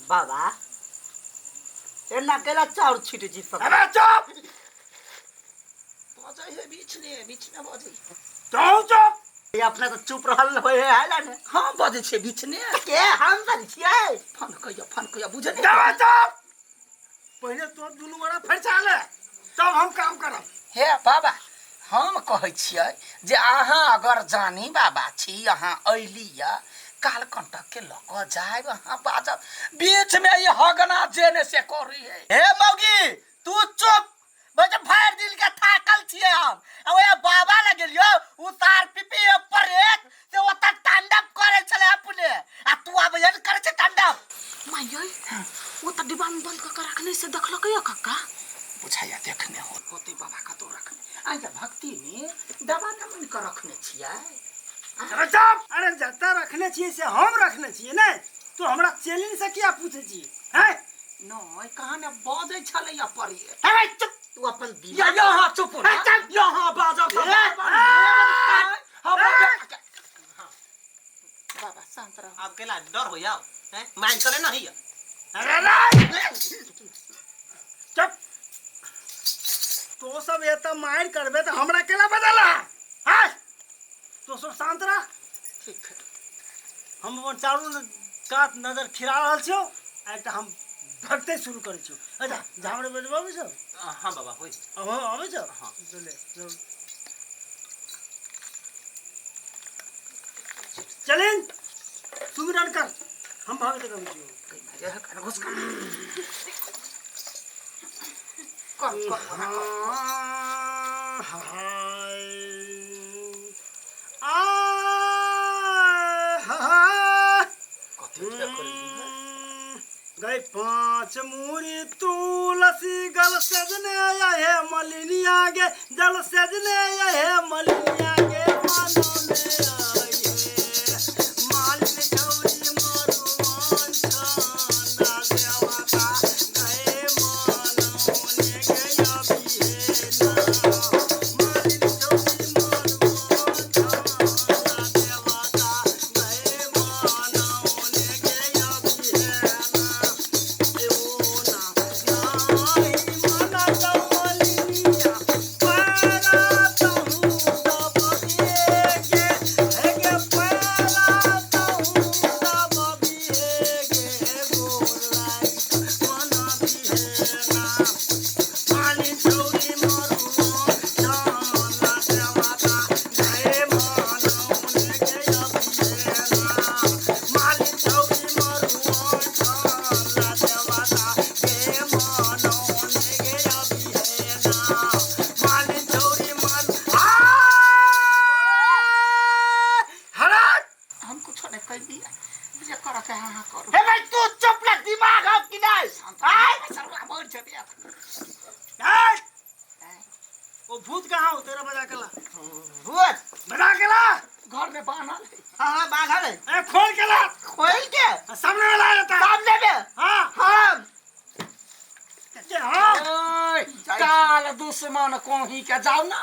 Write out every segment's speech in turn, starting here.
बाबा एना केला चाउर छीट छी सब अबे चुप बजै है बीचमे बीचमे बजै तू चुप ये अपने तो चुप रहल होय है ना ने हम बजै छियै बीचमे के हम बजै छियै फन कहिया फन कहिया बुझै नहि अबे चुप पहिले तो दुनू गोरा फरिछा ले तब हम काम करब हे बाबा हम कहै छियै जे अहाँ अगर जानी बाबा छी अहाँ अयली यऽ काल कंटक के लऽ कऽ जायब अहाँ बाजब बीचमे ई हगना जे ने से करी है हे मौगी तू चुप बजे भरि दिन के थाकल छियै हम आ ओए बाबा लग गेलियो उ तार पिपी पर एक से ओतऽ तांडव करे छले अपने आ तू आब एहन करे छै तांडव माय ओ तऽ डिब्बा में बंद कऽ के रखने से देखलकै या कक्का बुझाइया देखने हो होते बाबा कतौ रखने आइ भक्ति में दवा न मन के रखने छियै अरे चुप अरे जतऽ रखने छियै से हम रखने छियै ने तू हमरा चेलिन से किया पूछै छी हैं नहि कहाँ ने बजै छलैया परी अरे चुप तू अपन या दिमाग यहाँ चुप हो ना। यहाँ बाजब तऽ ए, बाबा बाबा शांत रहो अब केला डर हो जाओ हैं मान चले नहीं है अरे नहीं चुप तो सब एतऽ मारि करबे तऽ हमरा केला बदला हैं तो सब शांत रह ठीक है हम अपन चारू कात नजर खिरा रहल छियौ आ एकटा हम भगते शुरू करै छियौ अच्छा झामरे बजबाबै छौ हाँ बाबा होई अबै छौ हाँ। ले चलें सुमिरन कर हम भगत गबै छियौ कर कर वहाँ कर। कथी गई पांच मूरी तुलसी गल सजने आए मलिनिया गे जल सजने आए मलिनिया गे मानो में आई है मालिन छौरी मरुआन छाना देवता गए मानो ने गया बिहेना मालिन छौरी मरुआन छाना देवता गए मानो ने गया बिहेना हम कुछो नहीं कह दिया जे कर के हाँ हाँ करू हे भाई तू चुप रह दिमाग हो कि नहीं आय सरवा मर जबे वो भूत कहाँ हो तेरा बजा के ला भूत बजा के ला घर में बान्हल है हाँ हाँ बांधल है ए खोल के ला खोल के सामने में ला जाता है सामने में हाँ हम के हाँ ओए, काल दुश्मन कोही के जाओ ना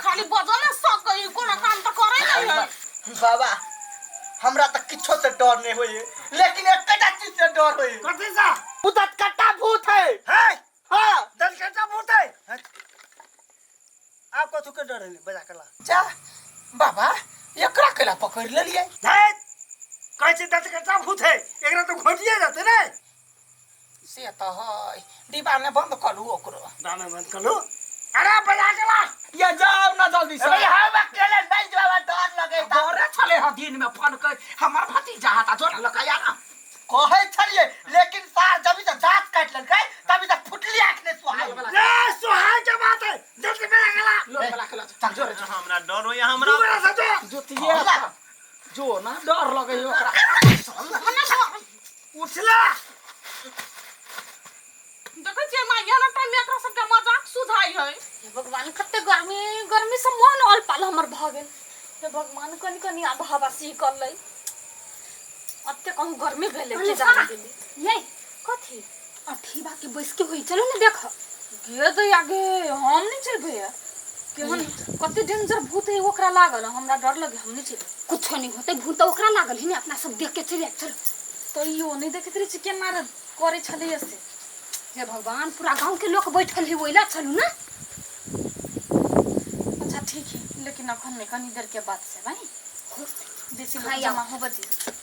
खाली बजले सकै कोनो काम तऽ करै नहीं है बाबा हमरा तऽ किछो से डर नहीं होइए लेकिन एकटा चीज से डर होइए कथी सा उ दतकट्टा भूत है है हाँ दसकट्टा भूत है हैं? आप कथू के डर है बजा के ला जा बाबा एकरा केला पकड़ लेलिए धैत कहै छै दसकट्टा भूत है एकरा तो घोटिए जाते ने से तऽ है डिब्बा में बंद करू ओकरो दाना बंद कर लो अरे बजा के ला ये जाओ ना जल्दी से अबे हम अकेले नहीं जावा डर लगे डरे छले ह दिन में फोन कर हमर भतीजा हता जोरा लकया ना कहै छलिए लेकिन सार जब से जात काट लेलकै तभी तक फुटली आंख ने सुहाय ये सुहाय के बात है जल्दी बजा के ला लोन वाला के ला चल जोरे जो हमरा डर होइया हमरा तू बड़ा सजो जोतिए जो ना डर लगे ओकरा उठला देखै छियै माँ एहन टाइम में एकरा सबके मजाक सुझाइ है हे भगवान कते गर्मी गर्मी से मन अल पाल हमर भऽ गेल हे भगवान कनि कनि आब हवा सिहकलै अते कहूँ गर्मी भेलै के जाने गेलै ये कथी अठीबा के बैस के होई चलो ने देख गे दैया गे हम नहीं जेबै केहन कते डेंजर भूत है ओकरा लागल हमरा डर लगे हम नहीं जेबै। कुछो नहीं होते भूत तो ओकरा लागल है ने अपना सब देख के चलि आयब चलो। तैयो नहीं देखैत रहै छी केना रे करै छलैया से। हे भगवान पूरा गांव के लोग बैठल है ओइला चलू ना। अच्छा ठीक है लेकिन अखन नहीं कनी देर के बाद से भाई बेसी लोग हाँ, जमा होबे दियौ।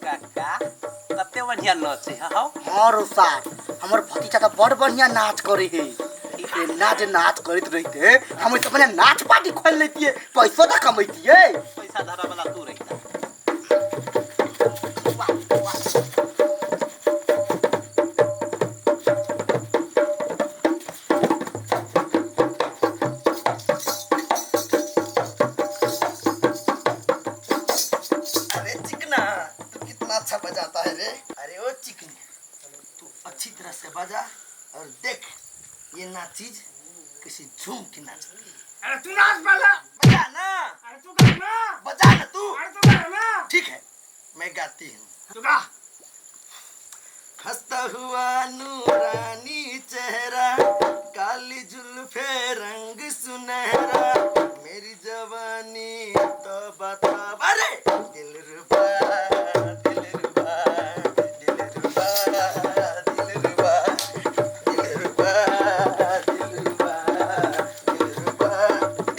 काका कते बढ़िया नाच है हौ। हाँ रो सार हमर भतीजा तऽ बड़ बढ़िया नाच करे है। एना जे नाच करैत रहिते हम तऽ अपने नाच पार्टी खोलि लेतियै पैसो तऽ कमैतियै। पैसा धरा वाला तू रहिता। अरे चिकना तू कितना अच्छा बजाता है रे। अरे ओ चिकनी तू अच्छी तरह से बजा और देख ये नाचीज किसी झूम के नाचती है। अरे तू नाच पहले। बजा ना। अरे तू गा ना। बजा ना तू। अरे तू गा ना। ठीक है मैं गाती हूँ। तू गा। हंसता हुआ नूरानी चेहरा काली जुल्फे रंग सुनहरा मेरी जवानी तो बता अरे दिल रुबा दिल रुबा दिल रुबा दिल रुबा दिल रुबा दिल रुबा दिल रुबा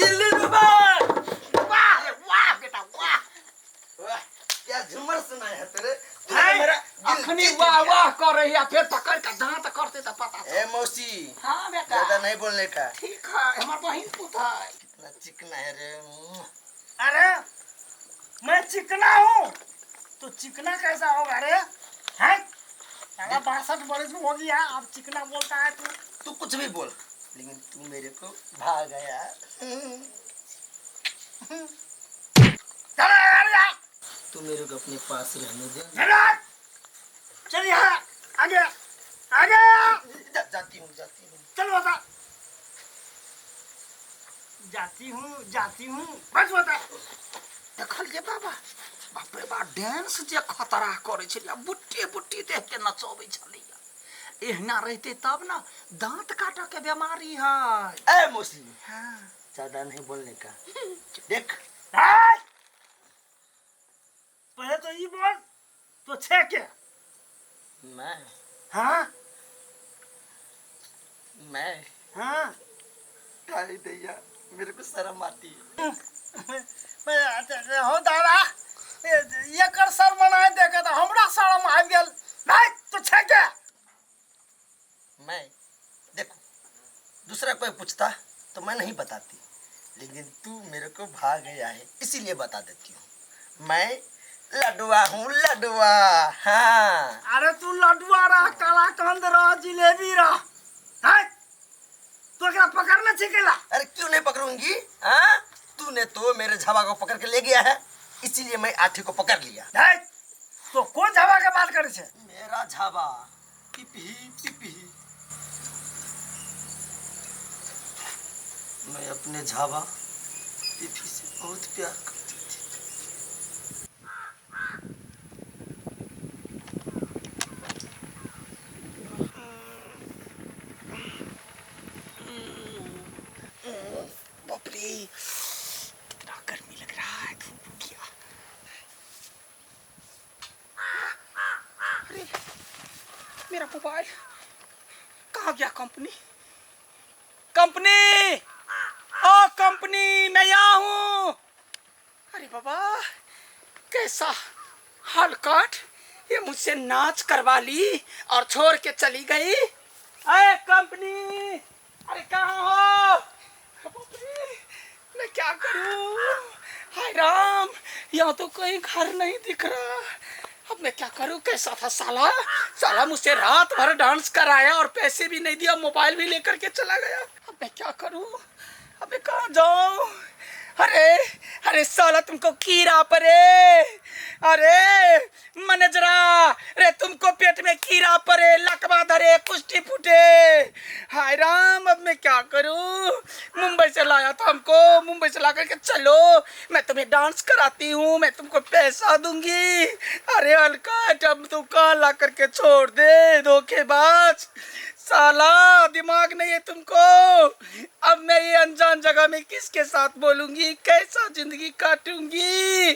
दिल रुबा। वाह रे वाह बेटा वाह वाह क्या झूमर सुनाया है तेरे। तूने मेरा दिल अखनी जीत वाह लिया। वाह कर रही है फिर पकड़ के दांत करते तो पता चल। ए मौसी हाँ बेटा ज्यादा नहीं बोलने का। ठीक है हमार बहिन पुत है। कितना चिकना है रे। अरे मैं चिकना हूँ तो चिकना कैसा होगा रे? हैं? साला 62 बरस में हो गया अब चिकना बोलता है तू। तू कुछ भी बोल लेकिन तू मेरे को भाग गया। चल अरे तू मेरे को अपने पास रहने दे। चल यहाँ आगे आगे। जाती हूँ जाती हूँ। चल बता जाती हूँ जाती हूँ बस बता। देखलिए बाबा बाप रे बाप डांस जे खतरा करे छलियै बुट्टी बुट्टी देख के नचबै छलियै। एहना रहते तब ना दांत काटऽ के बीमारी है। ए मौसी हाँ ज्यादा नहीं बोलने का। देख पहले तो ये बोल तो छे के मैं हाँ मैं हाँ गाली दैया मेरे को शर्म आती है। मैं हो दादा एकर शर्म नहीं देखे तो हमरा शर्म आबि गेल। नहीं तो छे के मैं देखो दूसरा कोई पूछता तो मैं नहीं बताती लेकिन तू मेरे को भाग गया है इसीलिए बता देती हूँ। मैं लडुआ हूँ लडुआ। हाँ अरे तू लडुआ रह कलाकंद रह जिलेबी रह हैं तो क्या पकड़ना छिकेला? अरे क्यों नहीं पकड़ूंगी? हाँ तूने तो मेरे झावा को पकड़ के ले गया है इसीलिए मैं आठी को पकड़ लिया। हैं तो कौन झावा के बात करे छे? मेरा झावा पिपी पिपी। मैं अपने झावा पिपी से बहुत प्यार करती थी। बाप रे कितना गर्मी लग रहा है धूप उठ गया। अरे मेरा मोबाइल कहाँ गया? कंपनी कंपनी ओ कंपनी मैं यहाँ हूँ। अरे बाबा कैसा हलकट ये मुझसे नाच करवा ली और छोड़ के चली गई। अरे कंपनी अरे कहाँ हो? बाप रे मैं क्या करूँ? हाय राम यहाँ तो कहीं घर नहीं दिख रहा। अब मैं क्या करूँ? कैसा था साला साला मुझसे रात भर डांस कराया और पैसे भी नहीं दिया मोबाइल भी लेकर के चला गया। अब मैं क्या करूँ? अब मैं कहाँ जाऊँ? अरे अरे साला तुमको कीड़ा पड़े। अरे मैनेजरा रे, तुमको पेट में कीड़ा पड़े, लकवा धरे, कुश्ती फूटे। हाय राम, अब मैं क्या करूं? मुंबई से लाया था हमको, मुंबई से ला करके चलो मैं तुम्हें डांस कराती हूँ, मैं तुमको पैसा दूंगी। अरे अलकट, अब तू कहाँ ला करके छोड़ दे, धोखेबाज साला, दिमाग नहीं है तुमको। अब मैं ये अनजान जगह में किसके साथ बोलूंगी, कैसा जिंदगी काटूंगी?